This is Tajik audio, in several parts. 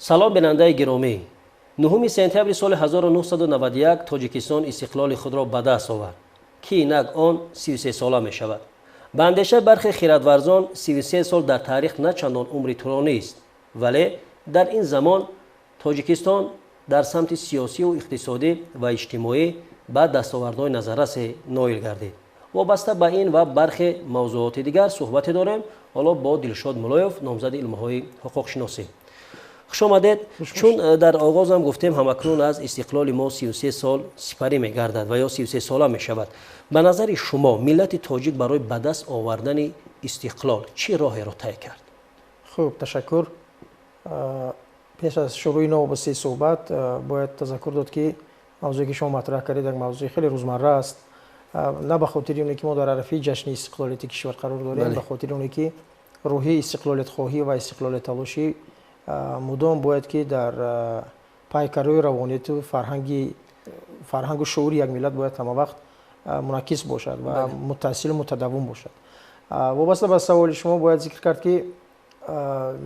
Салом, бинандаи гиромӣ. 9 сентябри соли 1991 Тоҷикистон истиқлоли худро ба даст овард, ки инак он 33 сола мешавад. Ба андешаи бархе хиратварзон, 33 сол дар таърих на чандон умри тӯлонист, вале дар ин замон Тоҷикистон дар самти сиёсию иқтисодӣ ва иҷтимоӣ ба дастовардҳои назаррасе ноил гардид. Вобаста ба ин ва бархе мавзӯоти дигар суҳбате дорем ҳоло бо Дилшод Муллоев, номзади илмҳои ҳуқуқшиносӣ. Хуш омадед. Чун дар оғозам гуфтем, ҳамакнун аз истиқлоли мо 33 сол сипарӣ мегардад ва ё 33 сола мешавад. Ба назари шумо, миллати тоҷик барои ба даст овардани истиқлол чӣ роҳеро тай кард? Хуб, ташаккур. Пеш аз шурӯи новобастаи суҳбат бояд тазаккур дод, ки мавзӯе, ки шумо матраҳ кардед, як мавзӯи хеле рӯзмарра аст, на ба хотири оне ки мо дар арафаи ҷашни истиқлолияти кишвар қарор дорем, ба хотири оне ки рӯҳияи истиқлолиятхоҳӣ ва истиқлолиятталошӣ мудом бояд ки дар пайкарҳои равонияту фарҳанги, фарҳангу шуури як миллат бояд ҳамавақт мунакис бошад ва муттасилу мутадаввум бошад. Вобаста ба саволи шумо бояд зикр кард, ки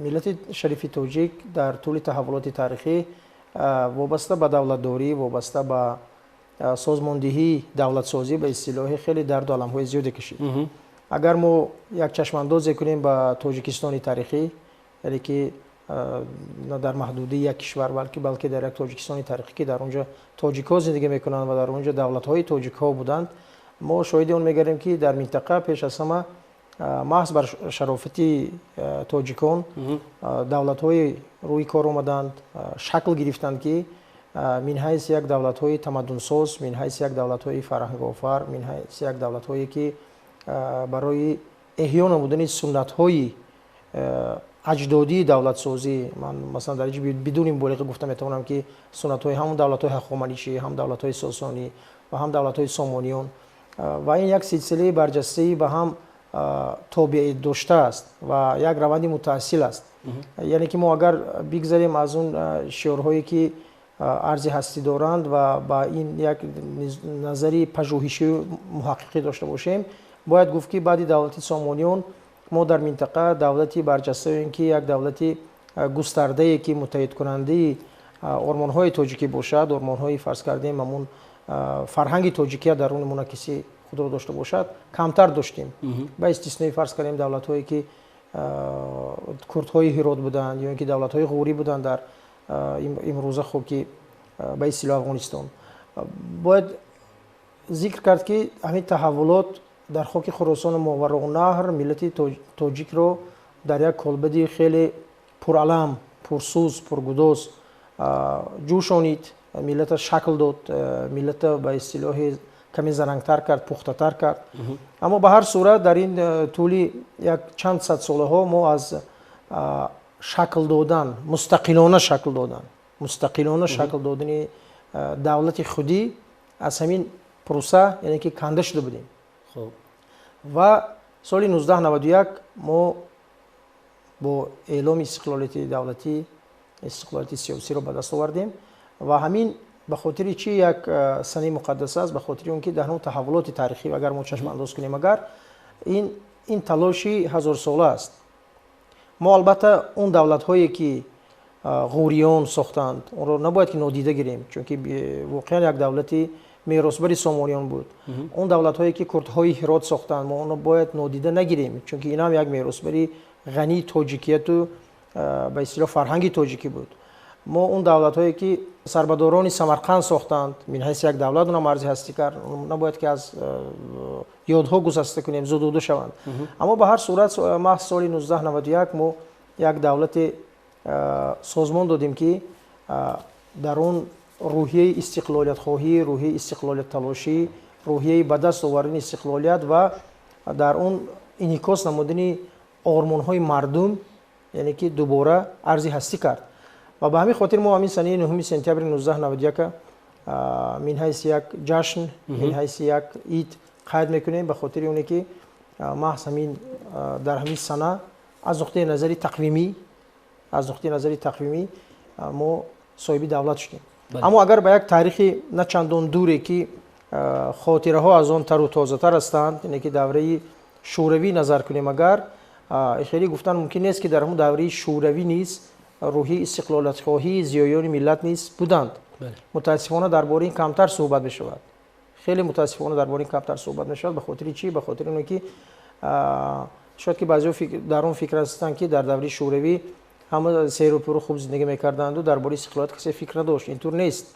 миллати шарифи тоҷик дар тӯли таҳаввулоти таърихӣ вобаста ба давлатдорӣ, вобаста ба созмондиҳӣ, давлатсозӣ ба истилоҳи, хеле дарду аламҳои зиёде кашид. Агар мо як чашмандозе кунем ба Тоҷикистони таърихӣ, яъне ки на дар маҳдудии як кишвар, балки дар як Тоҷикистони таърихӣ, ки дар он ҷо тоҷикҳо зиндагӣ мекунанд ва дар он ҷо давлатҳои тоҷикҳо буданд, мо шоҳиди он мегардем, ки дар минтақа пеш аз ҳама маҳз бар шарофати тоҷикон давлатҳои рӯи кор омаданд, шакл гирифтанд, ки мин ҳайси як давлатҳои тамаддунсоз, мин ҳайси як давлатҳои фарҳангофар, мин ҳайси як давлатҳое, ки барои эҳё намудани суннатҳои аҷдодии давлатсозӣ, ман масалан дар ҷи бидуни муболиға гуфта метавонам, ки суннатҳои ҳам давлатҳои Ҳахоманишӣ, ҳам давлатҳои Сосонӣ ва ҳам давлатҳои Сомониён, ва ин як силсилаи барҷастаи ба ҳам тобеъ доштааст ва як раванди мутаассил аст. Яъне ки мо агар бигзарем аз он шиорҳое, ки арзи ҳастӣ доранд, ва ба ин як назари пажӯҳишию муҳаққиқӣ дошта бошем, бояд гуфт, ки баъди давлати Сомониён мо дар минтақа давлати барҷастаем, ки як давлати густардае, ки муттаҳидкунандаи ормонҳои тоҷикӣ бошад, ормонҳои, фарз кардем, ҳамун фарҳанги тоҷикия дар он мунакиси худро дошта бошад, камтар доштем, ба истиснои, фарз кардем, давлатҳое, ки курдҳои Ҳирот буданд ё ин ки давлатҳои Ғурӣ буданд дар имрӯза хоки, ба истилоҳ, Афғонистон. Бояд зикр кард, ки ҳамин таҳаввулот дар хоки Хуросону Мовароуннаҳр миллати тоҷикро дар як колбади хеле пуралам, пурсӯз, пургудоз ҷӯшонид, миллата шакл дод, миллата ба истилоҳи каме зарангтар кард, пухтатар кард. Аммо ба ҳар сурат дар ин тӯли як чанд садсолаҳо мо аз шакл додан, мустақилона шакл додани давлати худӣ аз ҳамин пруса, яъне ки канда шуда будем. Ва соли 1991 мо бо эъломи истиқлолияти давлатӣ истиқлолияти сиёсиро ба даст овардем. Ва ҳамин ба хотири чӣ як санаи муқаддас аст? Ба хотири он ки дар ҳамон таҳаввулоти таърихӣ агар мо чашмандоз кунем, агар ин талоши ҳазорсола аст. Мо албатта он давлатҳое, ки ғуриён сохтанд, онро набояд ки нодида гирем, чунки воқеан як давлати меросбари Сомониён буд. Он давлатҳое, ки курдҳои Ҳирот сохтанд, мо онро бояд нодида нагирем, чунки инам як меросбари ғании тоҷикияту, ба истилоҳ, фарҳанги тоҷикӣ буд. Мо он давлатҳое, ки сарбадорони Самарқанд сохтанд, мин ҳайси як давлат онам арзи ҳастӣ кард, набояд ки аз ёдҳо гусаста кунем, зудуда шаванд. Аммо ба ҳар сурат маҳз соли 1991 мо як давлате созмон додем, ки дар он рӯҳияи истиқлолиятхоҳӣ, рӯҳияи истиқлолиятталошӣ, рӯҳияи ба даст овардани истиқлолият ва дар он инъикос намудани ормонҳои мардум, яъне ки дубора арзи ҳастӣ кард. Ва ба ҳамин хотир мо ҳамин санаи 9 сентябри 1991 мин ҳайси як ҷашн, мин ҳайси як ид қайд мекунем, ба хотири оне ки маҳз ҳамин дар ҳамин сана аз нуқтаи назари тақвимӣ мо соҳиби давлат шудем. Аммо агар ба як таърихи на чандон дуре, ки хотираҳо аз он тару тозатар ҳастанд, яъне ки давраи шӯравӣ, назар кунем, агар хеле гуфтан мумкин нест, ки дар ҳамон давраи шӯравӣ низ рӯҳии истиқлолиятхоҳии зиёиёни миллат низ буданд. Мутаассифона, дар бораи ин камтар суҳбат мешавад. Хеле мутаассифона, дар бораи ин камтар суҳбат мешавад. Ба хотири чӣ? Ба хотири оне ки шояд ки баъзеҳо дар он фикр ҳастанд, ки дар давраи Шӯравӣ ҳама серу пуру хуб зиндагӣ мекарданду дар бораи истиқлолият касе фикр надошт. Ин тур нест.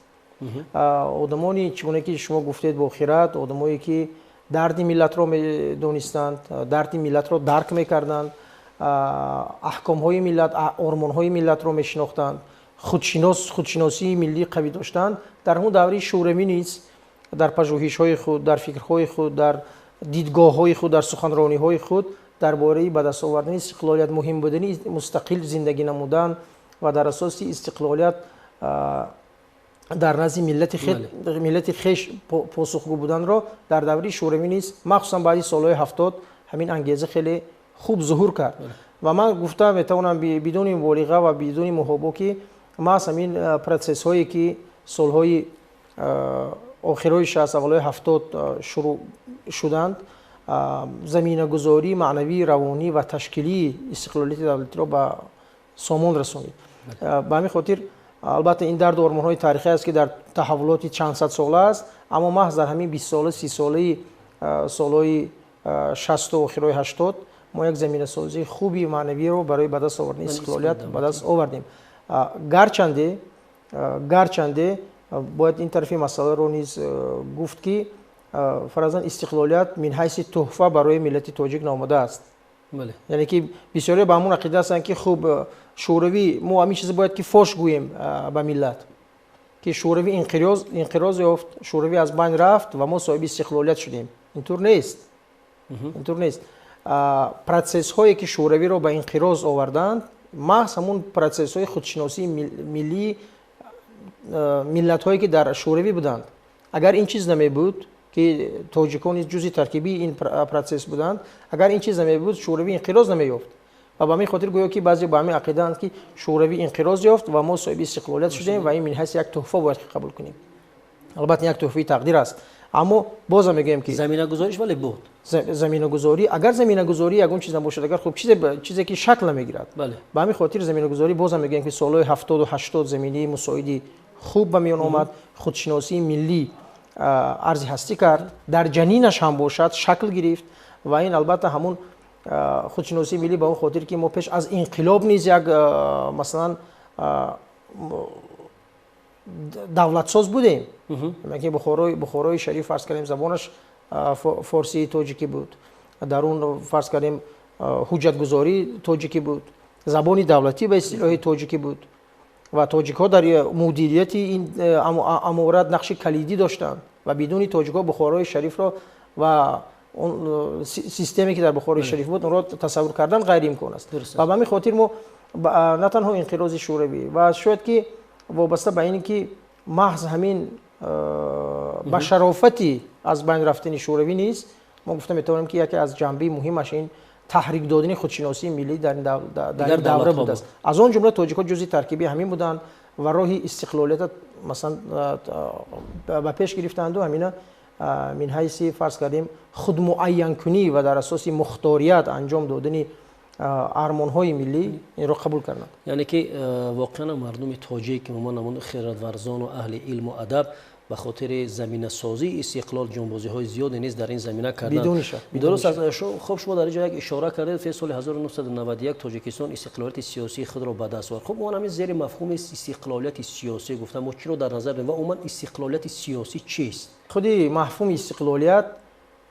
Одамони, чӣ гуна ки шумо гуфтед, бохират, одамое ки дарди миллатро медонистанд, дарди миллатро дарк мекарданд, аҳкомҳои миллат, ормонҳои миллатро мешинохтанд, худшиносии миллӣ қавӣ доштанд, дар ҳамон давраи Шӯравӣ низ дар пажӯҳишҳои худ, дар фикрҳои худ, дар дидгоҳҳои худ, дар суханрониҳои худ дар бораи ба даст овардани истиқлолият, муҳим будани мустақил зиндагӣ намудан ва дар асоси истиқлолият дар назди миллати хеш посухгӯ буданро дар давраи Шӯравӣ низ, махсусан баъди солҳои 70, ҳамин ангеза хеле хуб зуҳур кард. Ва ман гуфта метавонам бидуни муболиға ва бидуни муҳобо, ки маҳз ҳамин процессҳое ки солҳои охирҳои 60, аввалҳои 70 шурӯъ шуданд, заминагузории маънавӣ, равонӣ ва ташкилии истиқлолияти давлатиро ба сомон расонид. Ба ҳамин хотир, албатта, ин дарду ормонҳои таърихӣ аст, ки дар таҳаввулоти чандсадсола аст, аммо маҳз дар ҳамин 20-сола, 30-солаи солҳои 60-у охирҳои 80 мо як заминасозии хуби маънавиро барои ба даст овардани истиқлолият ба даст овардем. Гарчанде бояд ин тарафи масъаларо низ гуфт, ки фарзан истиқлолият мин ҳайси тӯҳфа барои миллати тоҷик наомадааст. Яъне ки бисёре ба ҳамон ақида ҳастанд, ки хуб, Шӯравӣ, мо ҳамин чизе бояд ки фош гӯем ба миллат, ки Шӯравӣ инқироз ёфт, Шӯравӣ аз байн рафт ва мо соҳиби истиқлолият шудем. Интур нест, интур нест. Процессҳое ки Шӯравиро ба инқироз оварданд, маҳз ҳамон процессҳои худшиносии миллии миллатҳое ки дар Шӯравӣ буданд. Агар ин чиз намебуд, ки тоҷикон низ ҷузъи таркибии ин процесс буданд, агар ин чиз намебуд, Шӯравӣ инқироз намеёфт. Ва ба ҳамин хотир гӯё ки баъзе ба ҳамин ақидаанд, ки Шӯравӣ инқироз ёфт ва мо соҳиби истиқлолият шудем ва ин мин ҳайси як тӯҳфа бояд ки қабул кунем. Албатта, як тӯҳфаи тақдир аст, аммо бозам мегӯем, ки заминагузориш вале буд. Заминагузорӣ, агар заминагузорӣ ягон чиз набошад, агар хуб, чизе ки шакл намегирад. Ба ҳамин хотир заминагузорӣ, бозам мегӯем, ки солҳои 70-у 80 заминаи мусоиди хуб ба миён омад, худшиносии миллӣ арзи ҳастӣ кард, дар ҷанинаш ҳам бошад, шакл гирифт. Ва ин, албатта, ҳамун худшиносии миллӣ ба он хотир ки мо пеш аз инқилоб низ як, масалан, давлатсоз будем, ки Бухорои Шариф, фарз кардем, забонаш форсии тоҷикӣ буд, дар он, фарз кардем, ҳуҷҷатгузорӣ тоҷикӣ буд, забони давлатӣ ба истилоҳи тоҷикӣ буд ва тоҷикҳо дар мудирияти ин аморат нақши калидӣ доштанд. Ва бидуни тоҷикҳо Бухорои Шарифро ва он системе ки дар Бухорои Шариф буд, онро тасаввур кардан ғайриимкон аст. Ва ба ҳамин хотир мо на танҳо инқирози Шӯравӣ ва шояд ки вобаста ба ин ки маҳз ҳамин ба шарофати аз байн рафтани Шӯравӣ низ мо гуфта метавонем, ки яке аз ҷанбаи муҳимаш ин таҳрик додани худшиносии миллӣ дар ин давра будааст. Аз он ҷумла тоҷикҳо ҷузъи таркибии ҳамин буданд ва роҳи истиқлолията, масалан, ба пеш гирифтанду ҳамина мин ҳайси, фарз кардем, худмуайянкунӣ ва дар асоси мухторият анҷом додани армонҳои миллӣ инро қабул карданд. Яъне ки воқеан мардуми тоҷик, умуман ҳамон хирадварзону аҳли илму адаб ба хотири заминасозии истиқлол ҷонбозиҳои зиёде низ дар ин замина карданд. Дуруст аст. Хуб, шумо дар ин ҷо як ишора кардед: фи соли 1991 Тоҷикистон истиқлолияти сиёсии худро ба даст овард. Хуб, мо ҳамин зери мафҳуми истиқлолияти сиёсӣ гуфта, мо чиро дар назар дорем ва умуман истиқлолияти сиёсӣ чист? Худи мафҳуми истиқлолият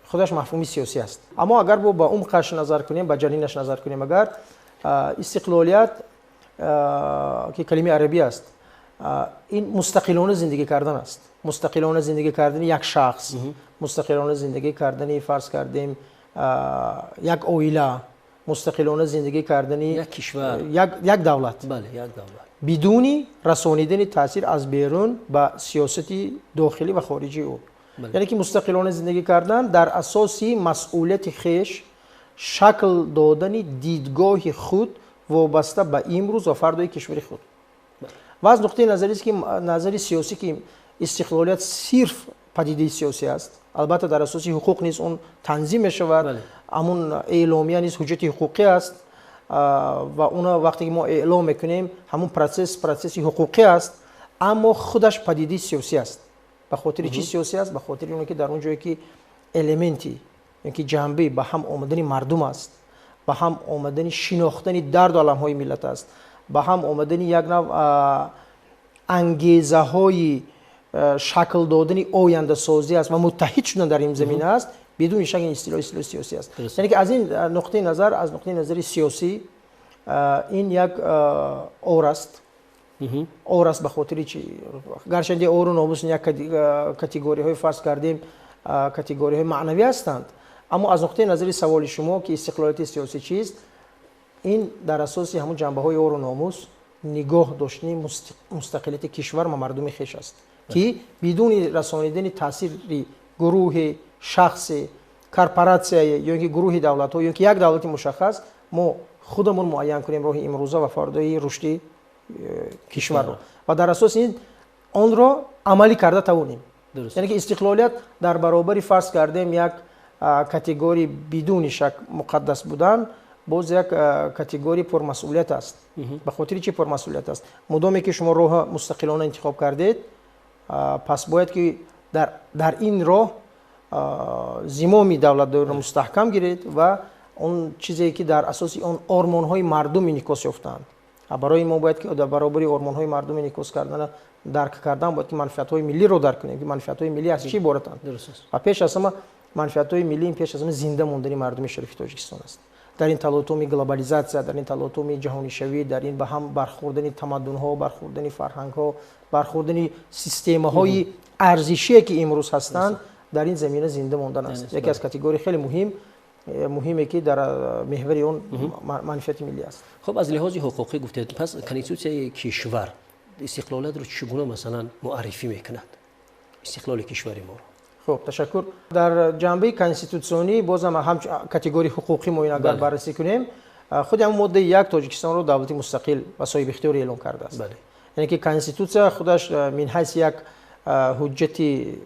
худаш мафҳуми сиёсӣ аст, аммо агар бо ба умқаш назар кунем, ба ҷанинаш назар кунем, агар истиқлолият, ки калимаи арабӣ аст, ин мустақилона зиндагӣ кардан аст. Мустақилона зиндагӣ кардани як шахс, мустақилона зиндагӣ кардани, фарз кардем, як оила, мустақилона зиндагӣ кардани як кишвар, як давлат, бале, як давлат, бидуни расонидани таъсир аз берун ба сиёсати дохилӣ ва хориҷии ӯ. Яъне ки мустақилона зиндагӣ кардан дар асоси масъулияти хеш, шакл додани дидгоҳи худ вобаста ба имрӯз ва фардои кишвари худ. Ва аз нуқтаи назари сиёсӣ, ки истиқлолият сирф падидаи сиёсӣ аст, албатта, дар асоси ҳуқуқ низ он танзим мешавад, ҳамун эъломия низ ҳуҷҷати ҳуқуқӣ аст. Ва онро вақте ки мо эълом мекунем, ҳамон процесс процесси ҳуқуқӣ аст, аммо худаш падидаи сиёсӣ аст. Ба хотири чӣ сиёсӣ аст? Ба хотири оне ки дар он ҷое ки элементи ки ҷанбаи ба ҳам омадани мардум аст, ба ҳам омадани шинохтани дарду аламҳои миллат аст, ба ҳам омадани як нав ангезаҳои шакл додани ояндасозӣ аст ва муттаҳид шудан дар ин замина аст, бидуни шак ин истилоҳ истилоҳи сиёсӣ аст. Яъне ки аз ин нуқтаи назар, аз нуқтаи назари сиёсӣ, ин як ор аст. Ор аст ба хотири чи? Гарчанде ору номус як категорияҳои, фарз кардем, категорияҳои маънавӣ ҳастанд, аммо аз нуқтаи назари саволи шумо, ки истиқлолияти сиёсӣ чист, ин дар асоси ҳамун ҷанбаҳои ору номус нигоҳ доштани мустақилияти кишвар ва мардуми хеш аст, ки бидуни расонидани таъсири гурӯҳи, шахсе, корпоратсияе ё ки гурӯҳи давлатҳо ё ки як давлати мушаххас мо худамон муайян кунем роҳи имрӯза ва фардои рушди кишварро ва дар асоси ин онро амалӣ карда тавонем. Яъне ки истиқлолият дар баробари, фарз кардем, як категории бидуни шак муқаддас будан, боз як категории пурмасъулият аст. Ба хотири чӣ пурмасъулият аст? Мудоме ки шумо роҳа мустақилона интихоб кардед, пас бояд ки дар ин роҳ зимоми давлатдориро мустаҳкам гиред ва он чизе ки дар асоси он ормонҳои мардум инъикос ёфтаанд. Барои мо бояд ки дар баробари ормонҳои мардум инъикос кардана дарк кардан, бояд ки манфиатҳои миллиро дарк кунем, ки манфиатҳои миллӣ аз чӣ иборатанд. Ва пеш аз ҳама манфиатҳои миллӣ, пеш аз ҳама зинда мондани мардуми шарифи Тоҷикистон аст дар ин талотуми глобализатсия, дар ин талотуми ҷаҳонишавӣ, дар ин ба ҳам бархӯрдани тамаддунҳо, бархӯрдани фарҳангҳо, бархӯрдани системаҳои арзишие ки имрӯз ҳастанд. Дар ин замина зинда мондан аст яке аз категории хеле муҳиме, ки дар меҳвари он манфиати миллӣ аст. Хуб, аз лиҳози ҳуқуқӣ гуфтед, пас конститутсияи кишвар истиқлолиятро чӣ гуна, масалан, муаррифӣ мекунад, истиқлоли кишвари моро? Хуб, ташаккур. Дар ҷанбаи конститутсионӣ, бозам ҳам категорияи ҳуқуқӣ мо ин агар баррасӣ кунем, худи ҳамон моддаи 1 Тоҷикистонро давлати мустақил ва соҳибихтиёр эълон кардааст. Яъне ки конститутсия худаш мин ҳайси як ҳуҷҷати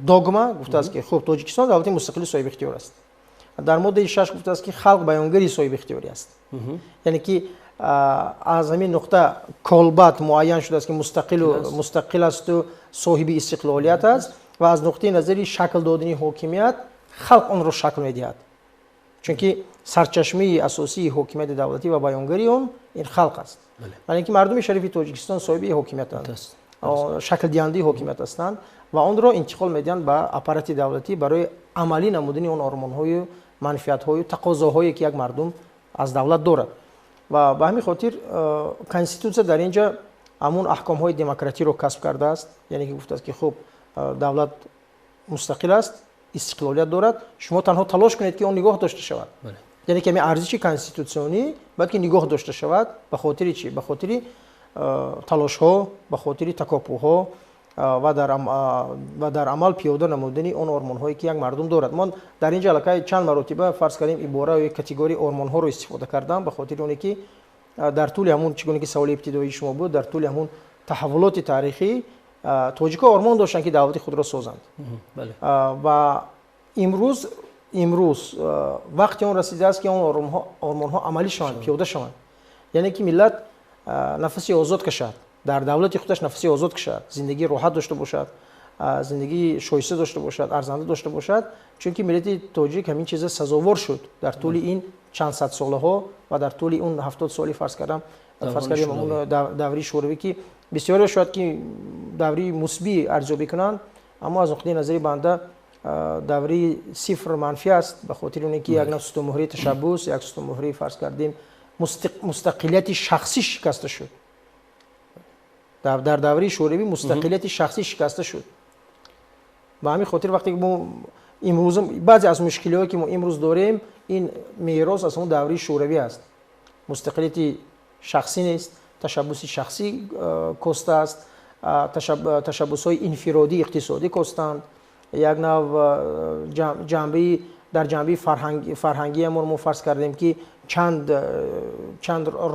догма гуфтааст, ки хуб, Тоҷикистон давлати мустақили соҳибихтиёр аст. Дар моддаи 6 гуфтааст, ки халқ баёнгари соҳибихтиёрӣ аст. Яъне ки аз ҳамин нуқта колбат муайян шудааст, ки мустақил асту соҳиби истиқлолият аст ва аз нуқтаи назари шакл додани ҳокимият халқ онро шакл медиҳад, чунки сарчашмаи асосии ҳокимияти давлатӣ ва баёнгари он ин халқ аст. Яъне ки мардуми шарифи Тоҷикистон соҳиби ҳокимиятанд, шаклдиҳандаи ҳокимият ҳастанд ва онро интиқол медиҳанд ба аппарати давлатӣ барои амалӣ намудани он ормонҳою манфиатҳою тақозоҳое, ки як мардум аз давлат дорад. Ва ба ҳамин хотир конститутсия дар ин ҷа ҳамун аҳкомҳои демократиро касб кардааст. Яъне ки гуфтааст, ки хуб, давлат мустақил аст, истиқлолият дорад, шумо танҳо талош кунед, ки он нигоҳ дошта шавад. Яъне ки ҳамин арзиши конститутсионӣ бояд ки нигоҳ дошта шавад. Ба хотири чӣ? Ба хотири талошҳо, ба хотири такопӯҳо ва дар амал пиёда намудани он ормонҳое, ки як мардум дорад. Мо дар ин ҷа аллакай чанд маротиба, фарз кардем, ибора ё категорияи ормонҳоро истифода кардам, ба хотири оне ки дар тӯли ҳамун, чӣ гуна ки саволи ибтидоии шумо буд, дар тӯли ҳамун таҳаввулоти таърихӣ тоҷикҳо ормон доштанд, ки давлати худро созанд. Ва имрӯз вақти он расидааст, ки он ормонҳо амалӣ шаванд, пиёда шаванд. Яъне ки миллат нафаси озод кашад, дар давлати худаш нафаси озод кашад, зиндагии роҳат дошта бошад, зиндагии шоиста дошта бошад, арзанда дошта бошад, чунки миллати тоҷик ҳамин чиза сазовор шуд дар тӯли ин чанд сад солаҳо ва дар тӯли он 70 соли, фарз кардем, даври шӯравӣ, ки бисёре шояд ки даври мусбӣ арзёбӣ кунанд, аммо аз нуқтаи назари банда даври сифр манфӣ аст, ба хотири оне ки як нав сутунмуҳраи ташаббус, як сутунмуҳраи, фарз кардем, мустақилияти шахсӣ шикаста шуд. Дар давраи шӯравӣ мустақилияти шахсӣ шикаста шуд. Ба ҳамин хотир вақте ки мо имрӯз баъзе аз мушкилиҳое, ки мо имрӯз дорем, ин мерос аз ҳамон давраи шӯравӣ аст. Мустақилияти шахсӣ нест, ташаббуси шахсӣ коста аст, ташаббусҳои инфиродӣ, иқтисодӣ костанд. Як нав ҷанбаи дар ҷанбаи фарҳангиамон мо, фарз кардем, ки чанд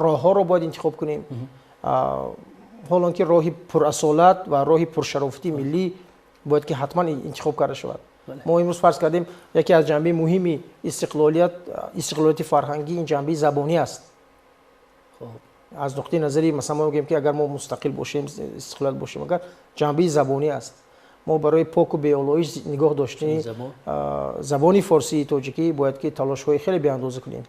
роҳҳоро бояд интихоб кунем, ҳолон ки роҳи пурасолат ва роҳи пуршарофати миллӣ бояд ки ҳатман интихоб карда шавад. Мо имрӯз, фарз кардем, яке аз ҷанбаи муҳими истиқлолият, истиқлолияти фарҳангӣ, ин ҷанбаи забонӣ аст. Аз нуқтаи назари масалан мо мегӯем, ки агар мо мустақил бошем, истиқлолият бошем, агар ҷанбаи забонӣ аст, мо барои поку беолоиш нигоҳ доштани забони форсии тоҷикӣ бояд ки талошҳои хеле беандоза кунем.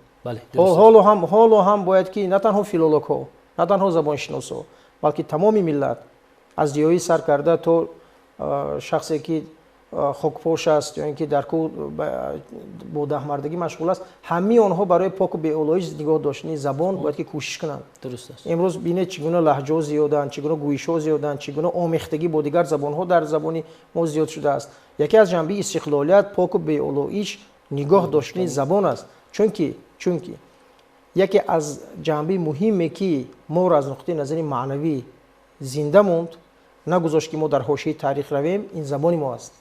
Ҳоло ҳам бояд ки на танҳо филологҳо, на танҳо забоншиносҳо, балки тамоми миллат аз диёӣ сар карда то шахсе ки хокпош аст ё ин ки дар кӯҳ бо даҳмардагӣ машғул аст, ҳамаи онҳо барои поку беолоиш нигоҳ доштани забон бояд ки кӯшиш кунанд. Имрӯз бинед, чӣ гуна лаҳҷаҳо зиёданд, чӣ гуна гӯишҳо зиёданд, чӣ гуна омехтагӣ бо дигар забонҳо дар забони мо зиёд шудааст. Яке аз ҷанбаи истиқлолият поку беолоиш нигоҳ доштани забон аст. Чунки яке аз ҷанбаи муҳиме, ки моро аз нуқтаи назари маънавӣ зинда монд, нагузошт ки мо дар ҳошияи таърих равем, ин забони мо аст.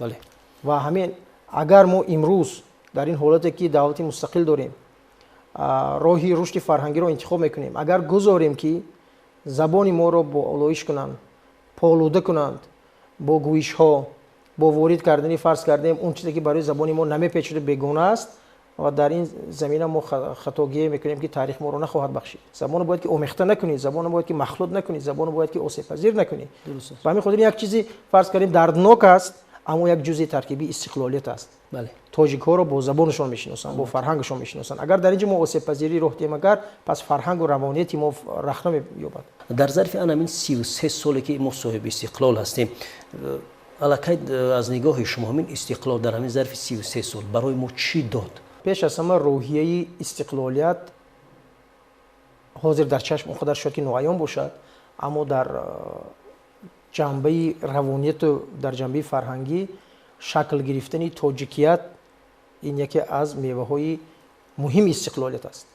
Ва ҳамин агар мо имрӯз дар ин ҳолате ки давлати мустақил дорем, роҳи рушди фарҳангиро интихоб мекунем, агар гузорем ки забони моро бо олоиш кунанд, полуда кунанд, бо гӯишҳо, бо ворид кардани, фарз кардем, он чизе ки барои забони мо намепечиду бегона аст, ва дар ин замина мо хатогие мекунем, ки таърих моро нахоҳад бахшид. Забонро бояд ки омехта накунӣ, забонро бояд ки махлут накунӣ, забонро бояд ки осебпазир накунӣ. Ба ҳамин хотир як чизи, фарз кардем, дарднок аст, аммо як ҷузъи таркибии истиқлолият аст. Тоҷикҳоро бо забонашон мешиносанд, бо фарҳангашон мешиносанд. Агар дар ин ҷо мо осебпазирӣ роҳ диҳем, агар пас фарҳангу равонияти мо рахна меёбад. Дар зарфи ан ҳамин 33 соле ки мо соҳиби истиқлол ҳастем, аллакай аз нигоҳи шумо ҳамин истиқлол дар ҳамин зарфи 33 сол барои мо чӣ дод? Пеш аз ҳама рӯҳияи истиқлолият ҳозир дар чашм он қадар шояд ки ноаён бошад, аммо дар ҷанбаи равонияту дар ҷанбаи фарҳангӣ шакл гирифтани тоҷикият ин яке аз меваҳои муҳими истиқлолият аст.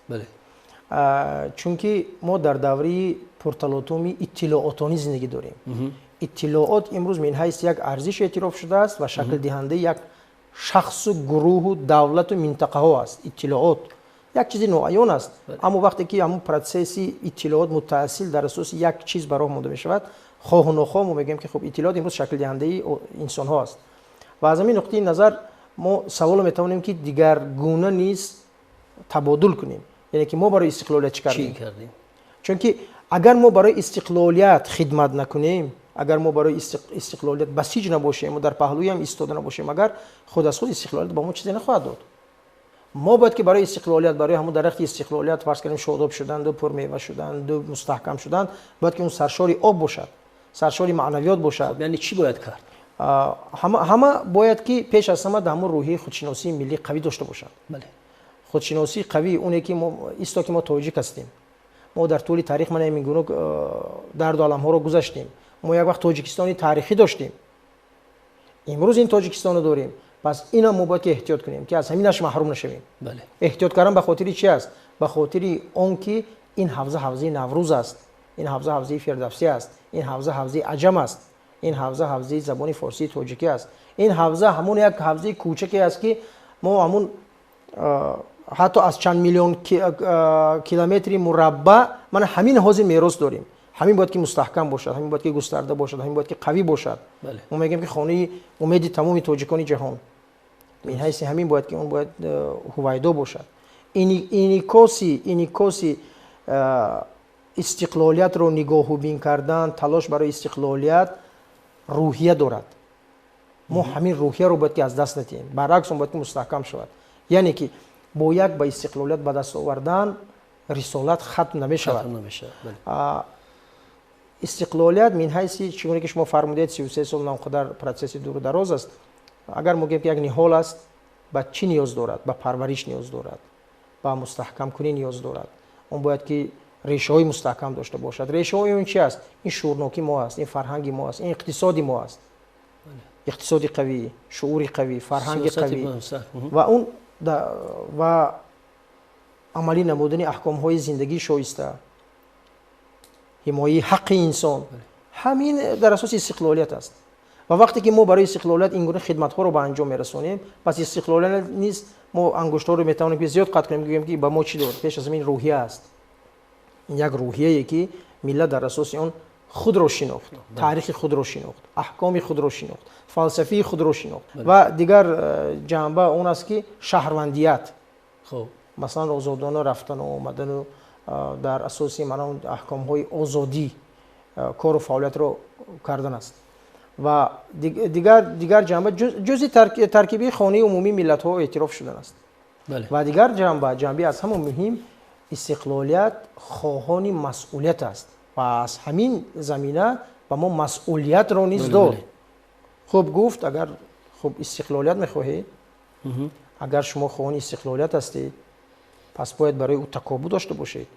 Чунки мо дар давраи пурталотуми иттилоотонӣ зиндагӣ дорем. Иттилоот имрӯз минҳайси як арзиш эътироф шудааст ва шаклдиҳандаи як шахсу гурӯҳу давлату минтақаҳо аст. Иттилоот як чизи ноаён аст, аммо вақте ки ҳамун протсесси иттилоот мутаассил дар асоси як чиз ба роҳ монда мешавад, хоҳу нохоҳ мо мегӯем, ки хуб, иттилоот имрӯз шаклдиҳандаи инсонҳо аст. Ва аз ҳамин нуқтаи назар мо саволо метавонем, ки дигаргуна низ табодул кунем, яъне ки мо барои истиқлолият чӣ кардем? Чунки агар мо барои истиқлолият хидмат накунем, агар мо барои истиқлолият басиҷ набошем ва дар паҳлӯиам истода набошем, агар худ аз худ истиқлолият ба мо чизе нахоҳад дод. Мо бояд ки барои истиқлолият, барои ҳамон дарахти истиқлолият, фарз кардем, шодоб шуданду, пурмева шуданду, мустаҳкам шудан, бояд ки он саршори об бошад, саршори маънавиёт бошад. Яъне чӣ бояд кард? Ҳама бояд ки пеш аз ҳама дар ҳамон рӯҳияи худшиносии миллӣ қавӣ дошта бошад. Худшиносии қавӣ оне ки мо исто ки мо тоҷик ҳастем, мо дар тӯли таърих мана ҳамин гуна дарду аламҳоро гузаштем. Мо як вақт Тоҷикистони таърихӣ доштем, имрӯз ин Тоҷикистоно дорем. Пас инам мо бояд ки эҳтиёт кунем, ки аз ҳаминаш маҳрум нашавем. Эҳтиёт кардан ба хотири чи аст? Ба хотири он ки ин ҳавза ҳавзаи Наврӯз аст, ин ҳавза ҳавзаи Фирдавсӣ аст, ин ҳавза ҳавзаи аҷам аст, ин ҳавза ҳавзаи забони форсии тоҷикӣ аст. Ин ҳавза ҳамон як ҳавзаи кӯчаке аст, ки мо ҳамон ҳатто аз чанд миллион километри мураббаъ мана ҳамин ҳозир мерос дорем. Ҳамин бояд ки мустаҳкам бошад, ҳамин бояд ки густарда бошад, ҳамин бояд ки қавӣ бошад. Мо мегӯем, ки хонаи умеди тамоми тоҷикони ҷаҳон, мин ҳайси ҳамин бояд ки он бояд ҳувайдо бошад. Инъикоси истиқлолиятро нигоҳубин кардан, талош барои истиқлолият рӯҳия дорад. Мо ҳамин рӯҳияро бояд ки аз даст надиҳем, баръакс он бояд ки мустаҳкам шавад. Яъне ки бо як ба истиқлолият ба даст овардан рисолат хатм намешавад. Истиқлолият мин ҳайси чӣ гуна ки шумо фармудед, 33 сол на он қадар протсесси дуру дароз аст. Агар мо гӯем, ки як ниҳол аст, ба чӣ ниёз дорад? Ба парвариш ниёз дорад, ба мустаҳкамкунӣ ниёз дорад. Он бояд ки решаҳои мустаҳкам дошта бошад. Решаҳои он чи аст? Ин шуурнокии мо аст, ин фарҳанги мо аст, ин иқтисоди мо аст. Иқтисоди қавӣ, шуури қавӣ, фарҳанги қавӣ ва он ва амалӣ намудани аҳкомҳои зиндагии шоиста, ҳимояи ҳаққи инсон, ҳамин дар асоси истиқлолият аст. Ва вақте ки мо барои истиқлолият ин гуна хидматҳоро ба анҷом мерасонем, пас истиқлолият низ мо ангуштҳоро метавонем ки зиёд қатъ кунем, гӯем ки ба мо чӣ дод. Пеш аз ҳамин рӯҳия аст. Ин як рӯҳияе ки миллат дар асоси он худро шинохт, таърихи худро шинохт, аҳкоми худро шинохт, фалсафаи худро шинохт. Ва дигар ҷанба он аст, ки шаҳрвандият, масалан, озодона рафтану омадану дар асоси маъно аҳкомҳои озодӣ кору фаъолиятро кардан аст. Ва дигар ҷанба ҷузъи таркибии хонаи умумии миллатҳо эътироф шудан аст. Ва дигар ҷанба, ҷанбаи аз ҳама муҳим, истиқлолият хоҳони масъулият аст ва аз ҳамин замина ба мо масъулиятро низ дод. Хуб гуфт, агар хуб истиқлолият мехоҳед, агар шумо хоҳони истиқлолият ҳастед, пас бояд барои ӯ такобӯ дошта бошед,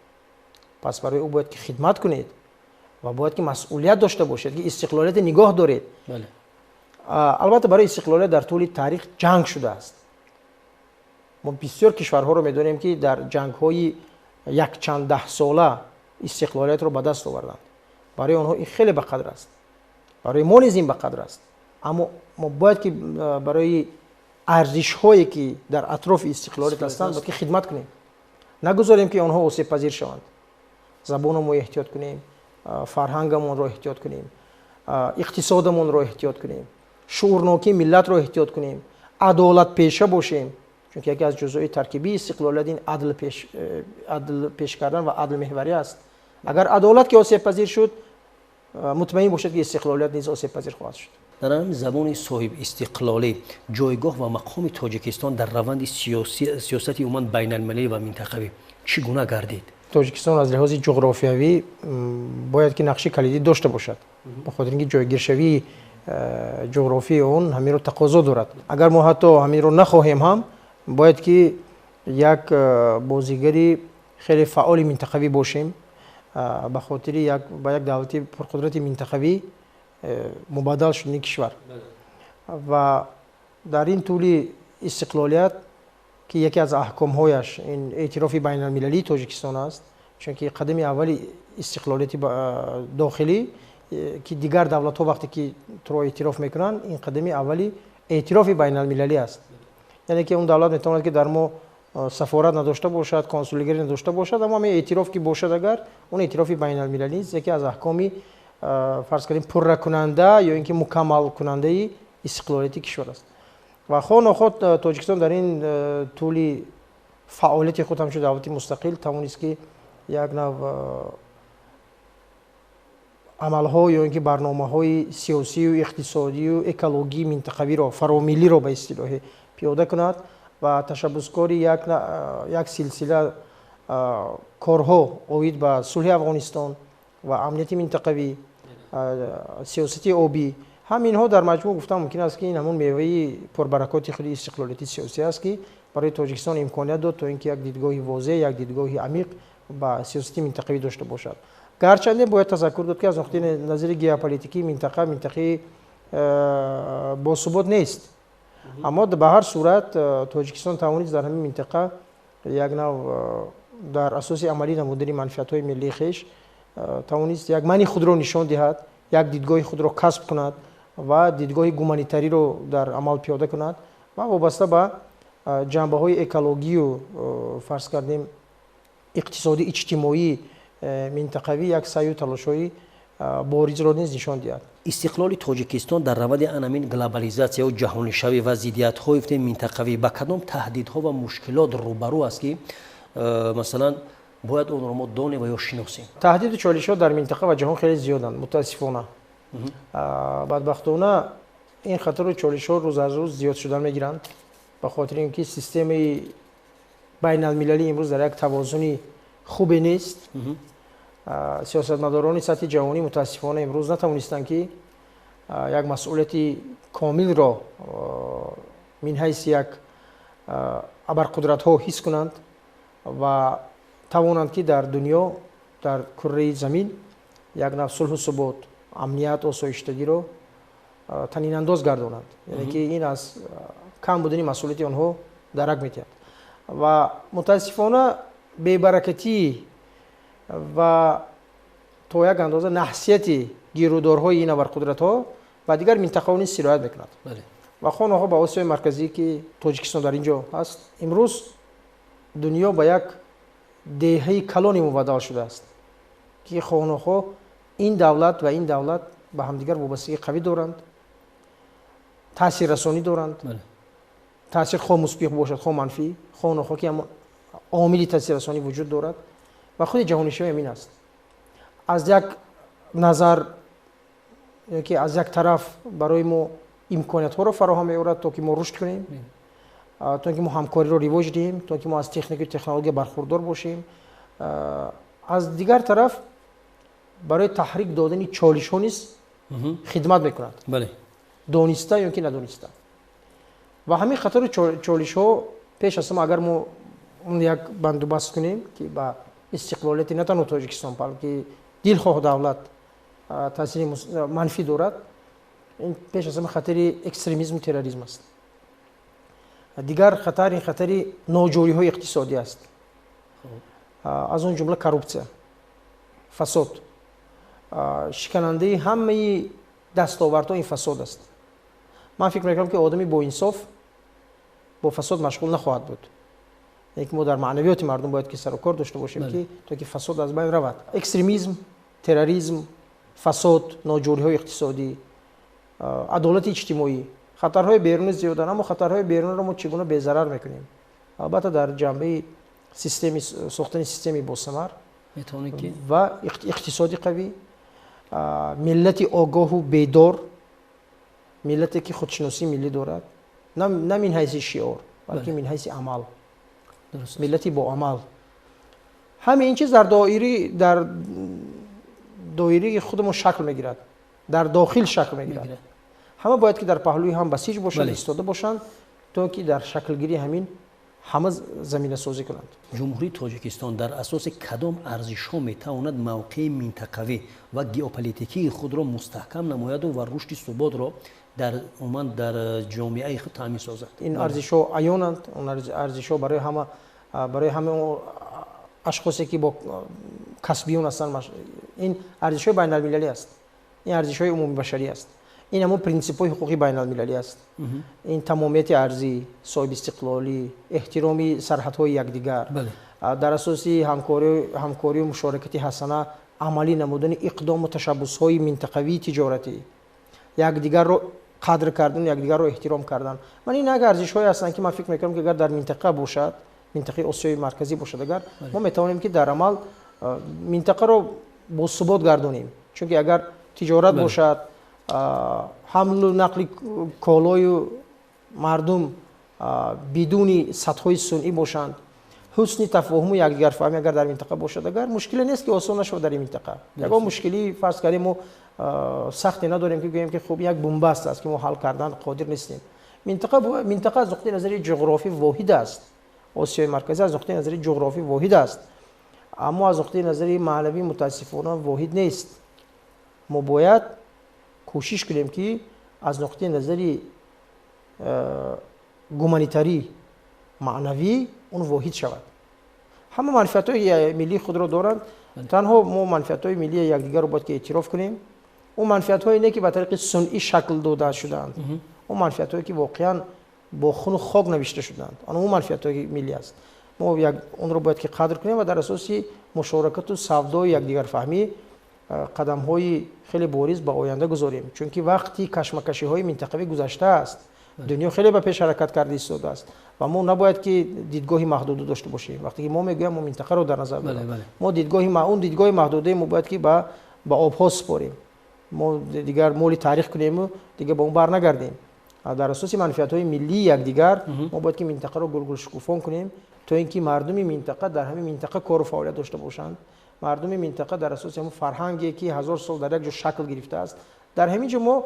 пас барои ӯ бояд ки хидмат кунед ва бояд ки масъулият дошта бошед, ки истиқлолият нигоҳ доред. Албатта барои истиқлолият дар тӯли таърих ҷанг шудааст. Мо бисёр кишварҳоро медонем, ки дар ҷангҳои якчанд даҳсола истиқлолиятро ба даст оварданд. Барои онҳо ин хеле ба қадр аст, барои мо низ ин ба қадр аст. Аммо мо бояд ки барои арзишҳое ки дар атрофи истиқлолият ҳастанд, бояд ки хидмат кунем, нагузорем ки онҳо осебпазир шаванд. Забономро эҳтиёт кунем, фарҳангамонро эҳтиёт кунем, иқтисодамонро эҳтиёт кунем, шуурнокии миллатро эҳтиёт кунем, адолатпеша бошем, чунки яке аз ҷузъҳои таркибии истиқлолият ин адл пеш кардан ва адлмеҳварӣ аст. Агар адолат ки осебпазир шуд, мутмаин бошад ки истиқлолият низ осебпазир хоҳад шуд. Дар ҳамин забони соҳиб истиқлолӣ ҷойгоҳ ва мақоми Тоҷикистон дар раванди сиёсати умуман байналмилалӣ ва минтақавӣ чӣ гуна гардид? Тоҷикистон аз лиҳози ҷуғрофиявӣ бояд ки нақши калидӣ дошта бошад, ба хотири ин ки ҷойгиршавии ҷуғрофии он ҳаминро тақозо дорад. Агар мо ҳатто ҳаминро нахоҳем ҳам, бояд ки як бозигари хеле фаъоли минтақавӣ бошем, ба хотири ба як давлати пурқудрати минтақавӣ мубаддал шудани кишвар. Ва дар ин тӯли истиқлолият, ки яке аз аҳкомҳояш ин эътирофи байналмилалии Тоҷикистон аст, чунки қадами аввали истиқлолияти дохилӣ, ки дигар давлатҳо вақте ки туро эътироф мекунанд, ин қадами аввали эътирофи байналмилалӣ аст. Яъне ки он давлат метавонад ки дар мо сафорат надошта бошад, консулигарӣ надошта бошад, аммо ҳамин эътироф ки бошад, агар он эътирофи байналмилалӣ аст, яке аз аҳкоми фарз кардем пурракунанда ё ин ки мукаммалкунандаи истиқлолияти кишвар аст. Ва хоҳ нохоҳ Тоҷикистон дар ин тӯли фаъолияти худ ҳамчун давлати мустақил тавонист ки як нав амалҳо ё ин ки барномаҳои сиёсию иқтисодию экологии минтақавиро, фаромиллиро ба истилоҳӣ пиёда кунад ва ташаббускори як силсила корҳо оид ба сулҳи Афғонистон ва амнияти минтақавӣ, сиёсати обӣ. Ҳаминҳо дар маҷмӯъ гуфтан мумкин аст, ки ин ҳамон меваи пурбаракоти худи истиқлолияти сиёсӣ аст, ки барои Тоҷикистон имконият дод то ин ки як дидгоҳи возеҳ, як дидгоҳи амиқ ба сиёсати минтақавӣ дошта бошад. Гарчанде бояд тазаккур дод, ки аз нуқтаи назари геополитикии минтақа минтақаи босубот нест, аммо ба ҳар сурат Тоҷикистон тавонист дар ҳамин минтақа як нав дар асоси амалӣ намудани манфиатҳои миллии хеш тавонист як маъни худро нишон диҳад, як дидгоҳи худро касб кунад ва дидгоҳи гуманитариро дар амал пиёда кунад ва вобаста ба ҷанбаҳои экологию фарз кардем иқтисодӣ, иҷтимоӣ, минтақавӣ як саъю талошҳои боризро низ нишон диҳад. Истиқлоли Тоҷикистон дар раванди анамин глобализатсия ва ҷаҳонишавӣ ва зиддиятҳои минтақавӣ ба кадом таҳдидҳо ва мушкилот рӯбарӯ аст, ки масалан бояд онро мо донем ва ё шиносем? Таҳдиду чолишҳо дар минтақа ва ҷаҳон хеле зиёданд, мутаассифона. Бадбахтона ин хатару чолишҳо рӯз аз рӯз зиёд шудан мегиранд, ба хотири ин ки системаи байналмилалӣ имрӯз дар як тавозуни хубе нест. Сиёсатмадорони сатҳи ҷаҳонӣ мутаассифона имрӯз натавонистанд ки як масъулияти комилро мин ҳайси як абарқудратҳо ҳис кунанд ва тавонанд ки дар дунё, дар курраи замин як нав сулҳу субот, амният, осоиштагиро танинандоз гардонанд. Яъне ки ин аз кам будани масъулияти онҳо дарак медиҳад. Ва мутаассифона бебаракатӣ ва то як андоза наҳсияти гирудорҳои ин абарқудратҳо ба дигар минтақаҳо низ сироят мекунад. Ва хонаҳо ба Осиёи Марказӣ, ки Тоҷикистон дар ин ҷо ҳаст, имрӯз дунё ба як деҳаи калоне мубаддал шудааст, ки хонаҳо ин давлат ва ин давлат ба ҳамдигар вобастагии қавӣ доранд, таъсиррасонӣ доранд. Таъсир хоҳ мусбӣ бошад, хоҳ манфӣ, хонаҳо ки омили таъсиррасонӣ вуҷуд дорад. Ва худи ҷаҳонишавӣ ҳамин аст. Аз як назар ё ки аз як тараф барои мо имкониятҳоро фароҳам меорад, то ки мо рушд кунем, то ки мо ҳамкориро ривоҷ диҳем, то ки мо аз техникаю технология бархурдор бошем. Аз дигар тараф барои таҳрик додани чолишҳо низ хидмат мекунад, дониста ё ки надониста. Ва ҳамин хатару чолишҳо пеш аз ҳама, агар мо як бандубаст кунем, ки ба истиқлолияти на танҳо Тоҷикистон, балки дилхоҳ давлат таъсири манфӣ дорад, ин пеш аз ҳама хатари экстремизму терроризм аст. Дигар хатар ин хатари ноҷориҳои иқтисодӣ аст, аз он ҷумла коррупсия, фасод. Шиканандаи ҳамаи дастовардҳо ин фасод аст. Ман фикр мекунам, ки одами боинсоф бо фасод машғул нахоҳад буд. Яъне ки мо дар маънавиёти мардум бояд ки сарукор дошта бошем, ки то ки фасод аз байн равад. Экстремизм, терроризм, фасод, ноҷориҳои иқтисодӣ, адолати иҷтимоӣ, хатарҳои берунӣ зиёданд. Аммо хатарҳои беруниро мо чӣ гуна безарар мекунем? Албатта, дар ҷанбаи системи сохтани системи босамар ва иқтисоди қавӣ, миллати огоҳу бедор, миллате ки худшиносии миллӣ дорад, на мин ҳайси шиор, балки мин ҳайси амал, миллати боамал. Ҳамин ин чиз дар доираи худамон шакл мегирад, дар дохил шакл мегирад. Ҳама бояд ки дар паҳлӯи ҳам басиҷ бошанд, истода бошанд, то ки дар шаклгирии ҳамин ҳама заминасозӣ кунанд. Ҷумҳурии Тоҷикистон дар асоси кадом арзишҳо метавонад мавқеи минтақавӣ ва геополитикии худро мустаҳкам намояду ва рушди суботро дар умуман дар ҷомеаи худ таъмин созад? Ин арзишҳо аёнанд. Он арзишҳо барои ҳама ашхосе ки бо касбиён ҳастанд, ин арзишҳои байналмилалӣ аст, ин арзишҳои умумибашарӣ аст, ин ҳамон принсипҳои ҳуқуқи байналмилалӣ аст. Ин тамомияти арзӣ, соҳибистиқлолӣ, эҳтироми сарҳадҳои якдигар, дар асоси ҳамкорию мушорикати ҳасана амалӣ намудани иқдому ташаббусҳои минтақавии тиҷоратӣ, якдигарро қадр кардан, якдигарро эҳтиром кардан. Ман ин як арзишҳое ҳастанд, ки ман фикр мекунам, ки агар дар минтақа бошад, минтақаи Осиёи Марказӣ бошад, агар мо метавонем, ки дар амал минтақаро босубот гардонем. Чунки агар тиҷорат бошад, ҳамлу нақли колою мардум бидуни садҳои сунъӣ бошанд, ҳусни тафоҳуму якдигарфаҳмӣ агар дар минтақа бошад, агар мушкиле нест, ки осон нашавад дар ин минтақа. Ягон мушкилӣ, фарз кардем, мо сахте надорем, ки гӯем, ки хуб, як бунбаст аст, ки мо ҳал кардан қодир нестем. Минтақа аз нуқтаи назари ҷуғрофӣ воҳид аст. Осиёи Марказӣ аз нуқтаи назари ҷуғрофӣ воҳид аст, аммо аз нуқтаи назари маънавӣ, мутаассифона, воҳид нест. Мо бояд кӯшиш кунем, ки аз нуқтаи назари гуманитарӣ, маънавӣ он воҳид шавад. Ҳама манфиатҳои миллии худро доранд. Танҳо мо манфиатҳои миллии якдигарро бояд ки эътироф кунем. Он манфиатҳое не, ки ба тариқи сунъӣ шакл дода шудаанд, он манфиатҳое, ки воқеан бо хуну хок навишта шудаанд, он манфиатҳои миллӣ аст. Мо онро бояд ки қадр кунем ва дар асоси мушоракату савдои якдигарфаҳмӣ қадамҳои хеле бориз ба оянда гузорем. Чунки вақти кашмакашиҳои минтақавӣ гузаштааст, дунё хеле ба пеш ҳаракат карда истодааст ва мо набояд ки дидгоҳи маҳдуда дошта бошем. Вақте ки мо мегӯям, мо минтақаро дар назар дорем. Мо он дидгоҳи маҳдудаи мо бояд ки ба обҳо супорем. Мо дигар моли таърих кунему дигар ба он барнагардем. Дар асоси манфиатҳои миллии якдигар мо бояд ки минтақаро гулгулшукуфон кунем, то ин ки мардуми минтақа дар ҳамин минтақа кору фаъолият дошта бошанд, мардуми минтақа дар асоси ҳамон фарҳанге, ки ҳазор сол дар як ҷо шакл гирифтааст, дар ҳамин ҷо мо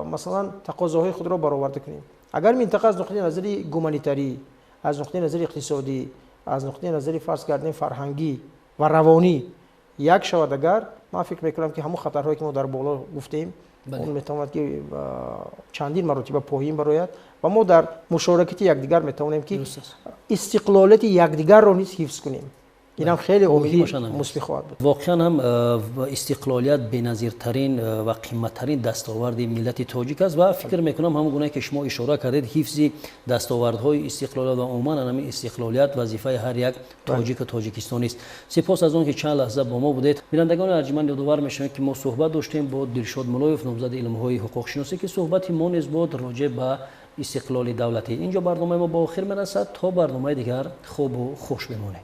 масалан тақозоҳои худро бароварда кунем. Агар минтақа аз нуқтаи назари гуманитарӣ, аз нуқтаи назари иқтисодӣ, аз нуқтаи назари, фарз кардем, фарҳангӣ ва равонӣ як шавад, агар ман фикр мекунам, ки ҳамон хатарҳое, ки мо дар боло гуфтем, он метавонад, ки чандин маротиба поин барояд ва мо дар мушорикати якдигар метавонем, ки истиқлолияти якдигарро низ ҳифз кунем. Инам хеле омили мусбӣ хоҳад буд. Воқеан ҳам истиқлолият беназиртарин ва қиматтарин дастоварди миллати тоҷик аст ва фикр мекунам, ҳамон гуна ки шумо ишора кардед, ҳифзи дастовардҳои истиқлолият ва умуман ҳамин истиқлолият вазифаи ҳар як тоҷику тоҷикистонист. Сипос аз он ки чанд лаҳза бо мо будед. Бинандагони арҷманд, ёдовар мешавем, ки мо суҳбат доштем бо Дилшод Мулоев, номзади илмҳои ҳуқуқшиносӣ, ки суҳбати мо низ буд роҷеъ ба истиқлоли давлатӣ. Инҷо барномаи мо ба охир мерасад. То барномаи дигар хубу хуш бимонед.